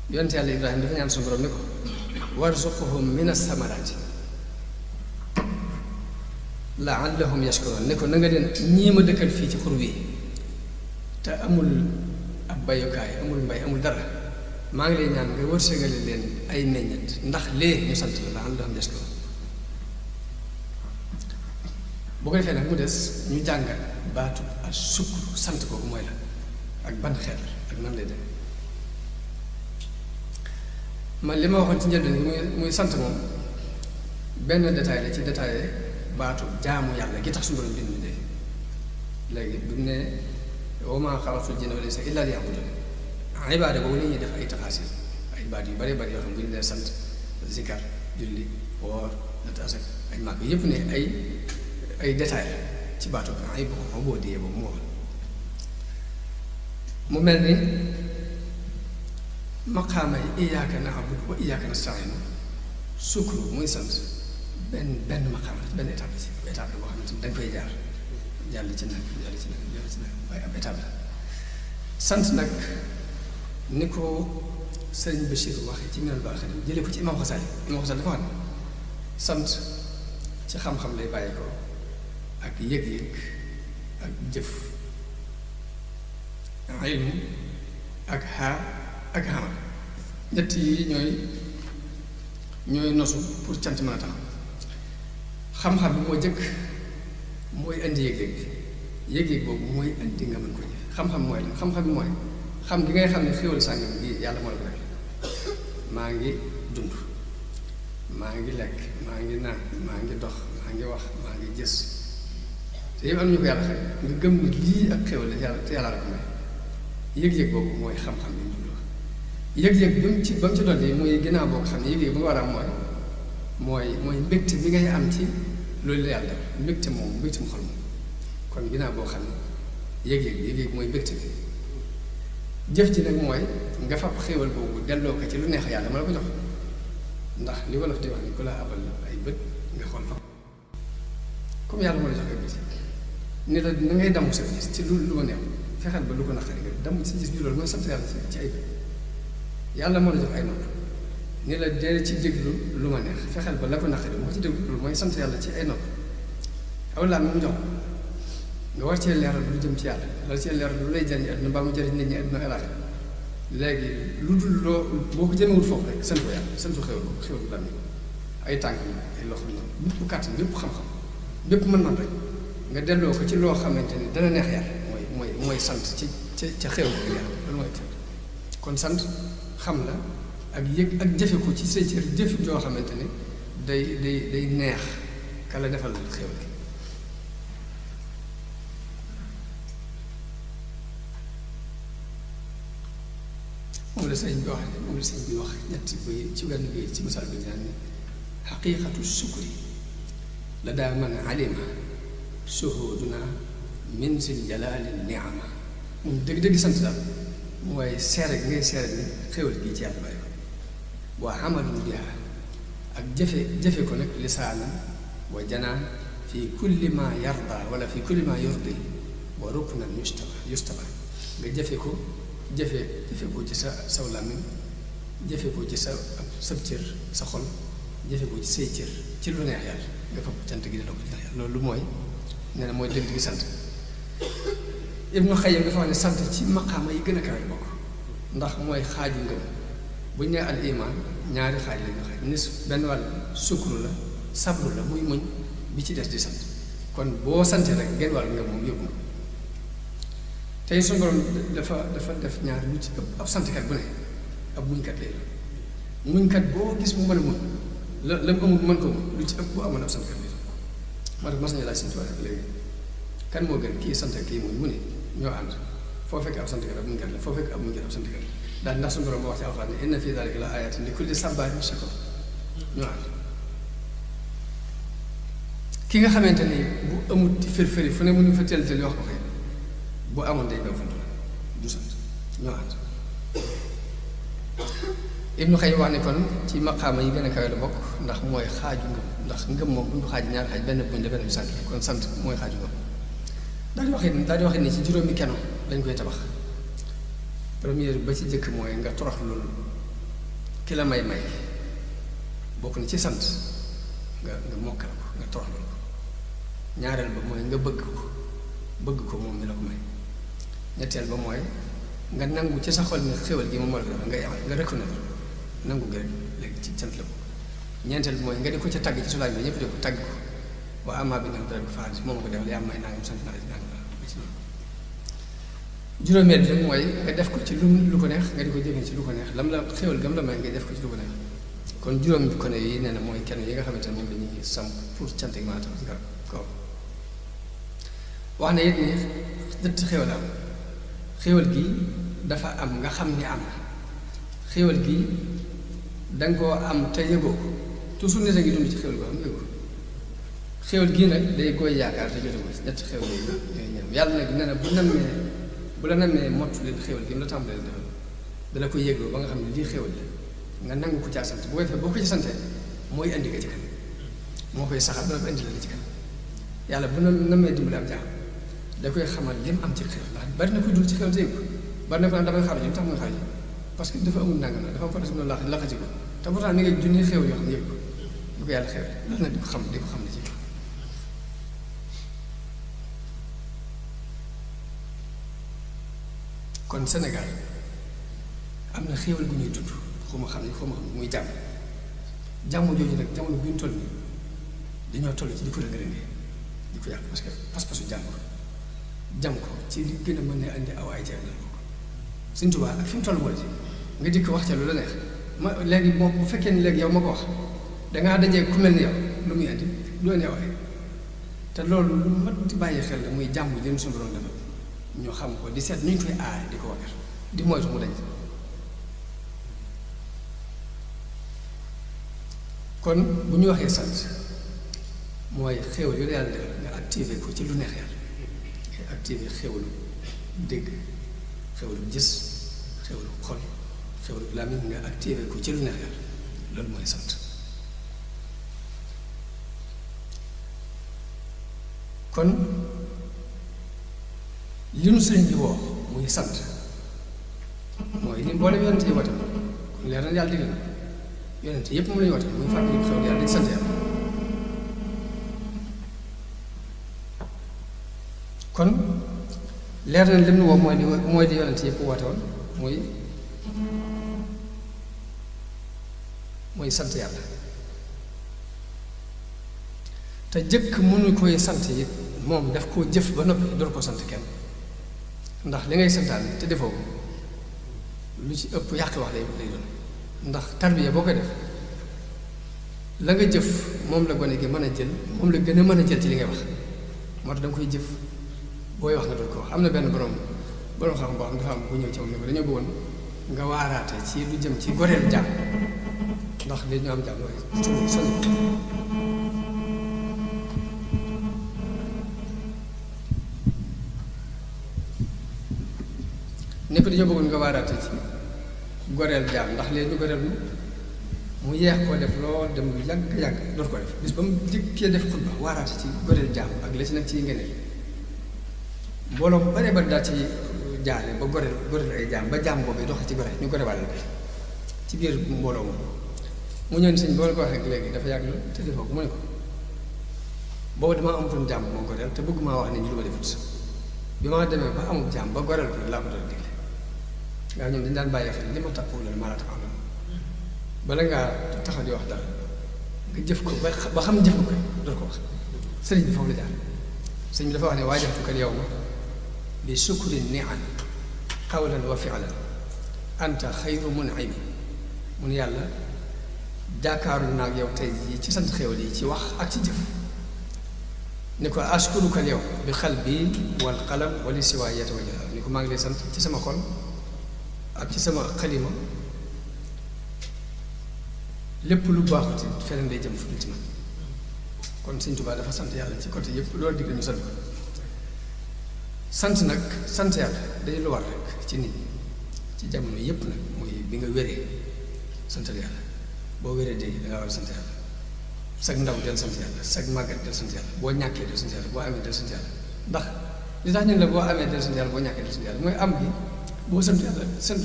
yonent yàlla Ibrahima dafa ñaan suñu borom ni ko warzuqhum min as-samaraati la'allahum yashkuruun ne ko na nga leen ñii ma dëkkal fii ci xur wi te amul ab bayukaay amul mbay amul dara maa ngi lay ñaan nga wërsëgale leen ay meññet ndax lee ñu sant la la'allahum yashkuruun. bu ko defee nag mu des ñu jàngal baatu ak sukkur sant kooku mooy la ak ban xeet ak nan lay dem. man li ma waxoon ci njëlbeen bi muy sant moom benn détail la ci détaillé baatu jaamu yàlla gi tax suñu borom bind de léegi bu ne wa maa xalaqtul jinna wal insa illa liya'buduun ibaada boobu la ñuy def ay taxaasil ay baat yu bare bari yoo xam bu ñu leen sant zikar julli woor natt asak ay màgg yépp ne ay détail la ci baatu ay boo boo diyee boobu moo mu mel ni maqaama yi iyyaaka na'budu wa iyyaaka nasta'iin sukru muy sant benn maqaama la ci benn étape la ci étape la boo xamante ni dañ koy jaar jàll ci nag waaye ab étape la sant nag ni ko sëriñ Bachir waxee ci Minanul Baaqil jëlee ko ci Imam Xasali dafa wax ne sant ci xam-xam lay bàyyi ko ak yëg-yëg ak jëf ilmu ak xaar ak xamal ñett yi ñooy nosu pour cant mën a taxaw xam-xam bi moo jëkk mooy indi yëg-yëg boobu mooy indi nga mën ko jëf xam-xam mooy lan xam-xam bi mooy xam gi ngay xam ne xéwal sàngam gi yàlla moo la ko def maa ngi dund maa ngi lekk maa ngi naan maa ngi dox maa ngi wax maa ngi gis te yëpp am ñu ko yàlla xëy nga gëm ni lii ak xéwal la yàlla la ko may yëg-yëg boobu mooy xam-xam bi ñu wax yëg-yëg ba mu ci dolli muy ginnaaw boo ko xam ne yëg-yëg bu nga war a am mooy mbégte bi ngay am ci loolu la yàlla def mbégte mu xol moom kon ginnaaw boo xam ne yëg-yëg mooy mbégte bi jëf ji nag mooy nga fab xéewal boobu delloo ko ci lu neex yàlla ma la ko jox ndax li wolof di wax ni ku la abal ay bët nga xool fa comme yàlla moo la jox ay bët ni la na ngay damm sa gis ci lu ma neex fexeel ba lu ko naqari nga damm si gis bi loolu mooy sant yàlla ci ay bët yàlla moo la jox ay nopp ni la dee ci déglu lu ma neex fexeel ba la ko naqari moo ci déglu loolu mooy sant yàlla ci ay nopp aw laa mu jox nga war cee leeral lu jëm ci yàlla war cee leeral lu lay jëriñ àdduna mbaa mu jëriñ nit ñi àdduna alaaxira léegi lu dul loo boo ko jëmewul foofu rek sant ko yàlla sant ko xéwal bu bari ay tànk ay loxo noonu bépp kàttan bépp xam-xam bépp mën-mën rek nga delloo ko ci loo xamante ni dana neex yàlla mooy sant ca xéwal ko yàlla loolu mooy sant kon sant xam la ak yëg ak jëfe ko ci say cër jëf joo xamante ni day neex ka la defal xéwal gi moom la sëñ bi wax ñetti bay ci wenn bay ci misaal bi naan ni xaqiiqatu sukri la daa man alima suhuduna min sil jalaali niama moom dëgg-dëgg sant daal mooy seere gi ngay seere ni xéwal gii ci yàlla bàyyi ko waa amalun biha ak jëfe ko nag lisaanan wa janaan fi kulli ma yarda wala fi kulli ma yurdi wa ruknan yustaba nga jëfe ko ci saw làmmiñ jëfe ko ci sa cër sa xol jëfe ko ci say cër ci lu neex yàlla nga fab cant gi delloo ko ci neex yàlla loolu mooy nee na mooy dëgg gi sant Ibnu Xayyim dafa wax ne sant ci maqaama yi gën a kawe bokk ndax mooy xaaju ngëm bu ñu nee al iman ñaari xaaj la ñu xaaj nis benn wàll sukru la sabru la muy muñ bi ci des di sant kon boo santee rek genn wàll ngëm moom yóbbu nga tey suñu borom dafa def ñaar lu ci ëpp ab santkat bu ne ab muñkat lay la muñkat boo gis mu mën a muñ la mu amul mën ko muñ lu ci ëpp bu amoon ab santkat lay moo tax mas nañu laaj suñu tubaab rek léegi kan moo gën kii sant kii muñ mu ne ñoo ànd foo fekk ab santkat ab muñkat la foo fekk ab muñkat ab santkat la daal ndax suñu borom moo wax ci alxuraan ne inna fii daalika la aayatin li kulli sabbaarin shakuur ñoo ànd ki nga xamante ni bu amut ci fër-fëri fu ne mu ñu fa teel wax ko xëy bu amoon day daw fantu la du sant ñoo ànd Ibnu Xayyim wax ne kon ci maqaama yi gën a kawe la bokk ndax mooy xaaju ngëm ndax ngëm moom bu ñu xaaj ñaari xaaj benn buñ la benn bi sant kon sant mooy xaaju ngëm daal di waxee ni ci juróomi keno lañ koy tabax première ba ci jëkk mooy nga torox loolu ki la may bokk na ci sant nga mokkal ko nga toroxal ko ñaareel ba mooy nga bëgg ko moom mi la ko may ñetteel ba mooy nga nangu ci sa xol ne xéwal gi moom moo la ko defal nga reconnaître nangu gi rek léegi ci sant la ko ñeenteel bi mooy nga di ko ca tagg ci sulaay bi ñëpp di ko tagg ko waa amaa bi nga dara bi faar moom ko defal yaa may nangam sant naa la ci nangam la ci noonu juróomeel bi nag mooy nga def ko ci lu ko neex nga di ko jëfee ci lu ko neex lam la xéwal gam la may nga def ko ci lu ko neex kon juróom bi ko ne yi nee na mooy kenn yi nga xamante ne moom dañuy samp pour cant gi maa tax ci kaw wax na it ni ñetti xéwal am xéwal gi dafa am nga xam ni am na xéwal gi danga koo am te yëgoo ko toujours nit a ngi dund ci xéwal goo xam yëgoo xéwal gii nag day koy yaakaar te jote ko ci ñetti xéwal yooyu ñooy ñam yàlla nag nee na bu la nammee mottu leen xéwal gi mu la tàmbalee defal dala ko yëgloo ba nga xam ne lii xéwal la nga nangu ko caa sant bu ko defee boo ko ci santee mooy indi nga ci kanam moo koy saxal ba nga indi la ci kanam yàlla bu nammee dimbali am jaam da koy xamal lim am ci xéwal ndax bari na koy dul ci xéwal te yëgu bari na ko naan damay xaar ji lu tax muy xaar ji parce que dafa amul nangam dafa am fa des mu laxati ko te pourtant ni nga junni xéwal yoo xam ne yëpp lu ko yàlla xéwal loolu nag di ko xam ne ci kon Sénégal am na xéwal gu ñuy tudd xuma xam muy jàmm jooju nag jamono bu ñu toll nii dañoo toll ci di ko rëng-rëngee di ko yàq parce que pas-pasu jàmm ko ci li gën a mën ne andi aw ay ceeb la ko Sëñ Tuubaa ak fi mu toll moo di nga dikk wax ca lu la neex ma léegi moo bu fekkee ni léegi yow ma ko wax dangaa dajee ku mel ni yow lu muy andi lu andi aw ay te loolu lu mat di bàyyi xel la muy jàmm jën suñu borom defal ñoo xam ko di seet nu ñu koy aare di ko wagar di moytu mu dañ kon bu ñu waxee sant mooy xéwal yu la yàlla defal nga activé ko ci lu neex yàlla nga activé xéwalu dégg xéwalu gis xéwalu xol xéwalu làmmiñ nga activé ko ci lu neex yàlla loolu mooy sant kon li nu sëriñ bi woo muy sant mooy ni mboolem yonent yi woote kon leer na yàlla digal na yonent yépp moom la ñu woote muy fàttali xew yàlla di sant yàlla kon leer na lim nu woo mooy di yonent yépp woote woon mooy sant yàlla te jëkk mënu koy sant yi moom daf koo jëf ba noppi door ko sant kenn ndax li ngay santaane te defoo ko lu ci ëpp yàq wax lay doon ndax tarbiya boo koy def la nga jëf moom la gone gi mën a jël moom la gën a mën a jël ci li ngay wax moo tax da nga koy jëf booy wax nga doon ko wax am na benn borom xam boo xam dafa am bu ñëw ci moom ne ko dañoo bëggoon nga waaraate ci lu jëm ci goreel jàmm ndax li ñu am jàmm waaye sonn ne ko dañoo bëggoon nga waaraate ci goreel jaam ndax léegi ñu goreel mu yeex koo def lool dem lu yàgg door ko def bis ba mu dikkee def xutba waaraate ci goreel jaam ak la ci nag ciy ngeneel mbooloo mu bare bari daal ci jaare ba goreel ay jaam ba jaam boobu dox ci gore ñu gore wàll ci biir mbooloo mu ñëw sëñ boo la ko waxee léegi dafa yàgg lool te defoo ko mu ne ko boobu damaa amutoon jaam moo goreel te bëgg maa wax ne ñu lu ma defut bi ma demee ba amul jaam ba goreel ko laa ko doon digle waaw ñun dañu daan bàyyi xel li ma taxawu la maa la taxaw la bala ngaa taxaw di wax dara nga jëf ko ba xam jëf ko door ko wax sëriñ bi foofu la jaar sëriñ bi dafa wax ne waajabtuka al yawma bi sukri ni'am qawlan wa fi'lan anta xayru mun'imi mun yàlla jaakaaru naag yow tey jii ci sant xéwal yi ci wax ak ci jëf ni ko ashkuruka al yawm bi qalbi wal qalam wa li siwa yatawajjah ni ko maa ngi lay sant ci sama xol ak ci sama xalima lépp lu baaxuti feneen day jëm fu dul ci man kon Sëñ Tuubaa dafa sant yàlla ci côté yépp loolu digg ñu sant ko sant nag sant yàlla day lu war rek ci nit ñi ci jamono yépp nag muy bi nga wéree santal yàlla boo wéree dee da ngaa war a sant yàlla sag ndaw del sant yàlla sag màggat del sant yàlla boo ñàkkee del sant yàlla boo amee del sant yàlla ndax li tax ñun la boo amee del sant yàlla boo ñàkkee del sant yàlla mooy am gi boo sant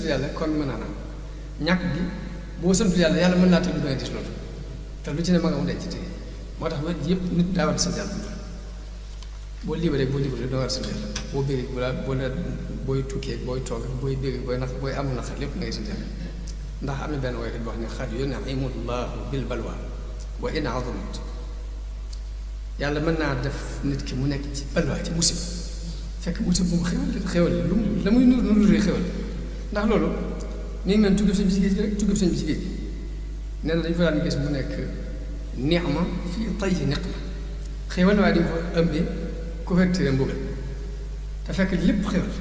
yàlla kon mën naa am ñàkk gi boo sant yàlla yàlla mën naa tax du doy gis loolu te lu ci ne ma nga mu denc tey moo tax ba yëpp nit daa war a sant yàlla boo libéré boo libéré doo war a sant yàlla boo bégee booy tukkee booy toog booy bégee booy amul naqar lépp ngay sant yàlla ndax am na benn woykat boo xam ne xad yun'imullahu bil balwa wa in azamat yàlla mën naa def nit ki mu nekk ci balwa ci musiba fekk musiba bu mu xewal lu la muy nuru xewal ndax loolu mi ngi mel tuggib sëñ bi ci géej gi rek tuggib sëñ bi ci géej gi nee na dañu ko daan gis mu nekk ni'ma fii tayyi niqma xewal waaye dañu ko ëmbee couverture mbugal te fekk lépp xewal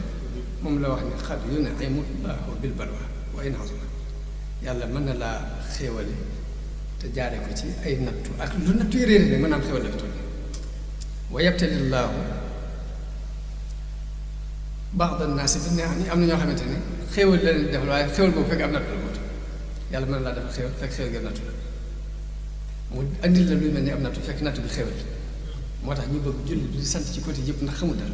moom la wax ne xad yun'imullahu bil balwa wa in azamat yàlla mën na laa xéewale te jaare ko ci ay nattu ak lu nattu yi réere ne mën naa am xéewal la fi toll wa yabtalillaahu ba'da naasi bi ne am na ñoo xamante ne xéewal la leen defal waaye xéewal boobu fekk am nattu la moo tax yàlla mën na laa defal xéewal fekk xéewal gi nattu la mu andil la luy mel ni am nattu fekk nattu bi xéewal moo tax ñu bëgg julli di sant ci côté yëpp ndax xamul dara